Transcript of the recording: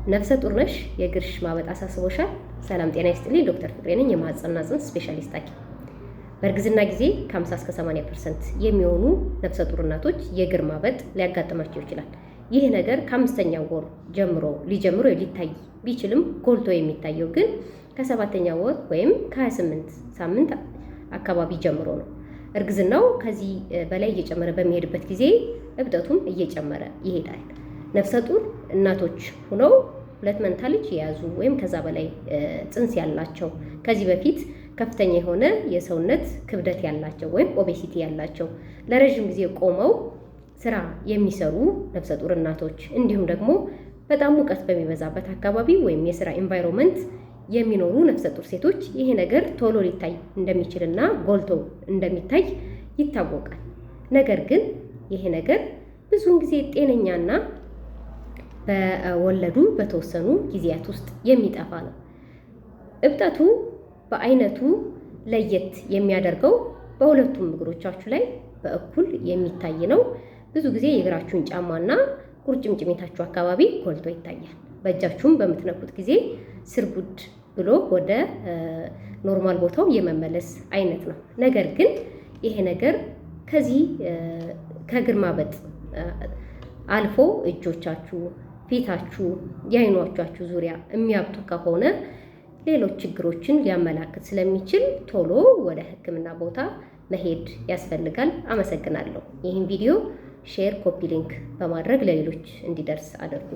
ነፍሰ ጡር ነሽ? የእግርሽ ማበጥ አሳስቦሻል? ሰላም ጤና ይስጥልኝ። ዶክተር ፍቅሬ ነኝ፣ የማህፀንና ጽንስ ስፔሻሊስት ሐኪም። በእርግዝና ጊዜ ከ50 እስከ 80% የሚሆኑ ነፍሰ ጡር እናቶች የእግር ማበጥ ሊያጋጥማቸው ይችላል። ይህ ነገር ከአምስተኛው ወር ጀምሮ ሊጀምር ሊታይ ቢችልም ጎልቶ የሚታየው ግን ከሰባተኛው ወር ወይም ከ28 ሳምንት አካባቢ ጀምሮ ነው። እርግዝናው ከዚህ በላይ እየጨመረ በሚሄድበት ጊዜ እብጠቱም እየጨመረ ይሄዳል። ነፍሰ ጡር እናቶች ሆነው ሁለት መንታ ልጅ የያዙ ወይም ከዛ በላይ ጽንስ ያላቸው፣ ከዚህ በፊት ከፍተኛ የሆነ የሰውነት ክብደት ያላቸው ወይም obesity ያላቸው፣ ለረዥም ጊዜ ቆመው ስራ የሚሰሩ ነፍሰ ጡር እናቶች፣ እንዲሁም ደግሞ በጣም ሙቀት በሚበዛበት አካባቢ ወይም የስራ environment የሚኖሩ ነፍሰ ጡር ሴቶች ይሄ ነገር ቶሎ ሊታይ እንደሚችልና ጎልቶ እንደሚታይ ይታወቃል። ነገር ግን ይሄ ነገር ብዙውን ጊዜ ጤነኛና በወለዱ በተወሰኑ ጊዜያት ውስጥ የሚጠፋ ነው። እብጠቱ በአይነቱ ለየት የሚያደርገው በሁለቱም እግሮቻችሁ ላይ በእኩል የሚታይ ነው። ብዙ ጊዜ የእግራችሁን ጫማና ቁርጭምጭሚታችሁ አካባቢ ጎልቶ ይታያል። በእጃችሁም በምትነኩት ጊዜ ስርጉድ ብሎ ወደ normal ቦታው የመመለስ አይነት ነው። ነገር ግን ይሄ ነገር ከዚህ ከእግር ማበጥ አልፎ እጆቻችሁ፣ ፊታችሁ፣ የአይኖቻችሁ ዙሪያ የሚያብጡ ከሆነ ሌሎች ችግሮችን ሊያመላክት ስለሚችል ቶሎ ወደ ሕክምና ቦታ መሄድ ያስፈልጋል። አመሰግናለሁ። ይህን ቪዲዮ share፣ copy link በማድረግ ለሌሎች እንዲደርስ አድርጉ።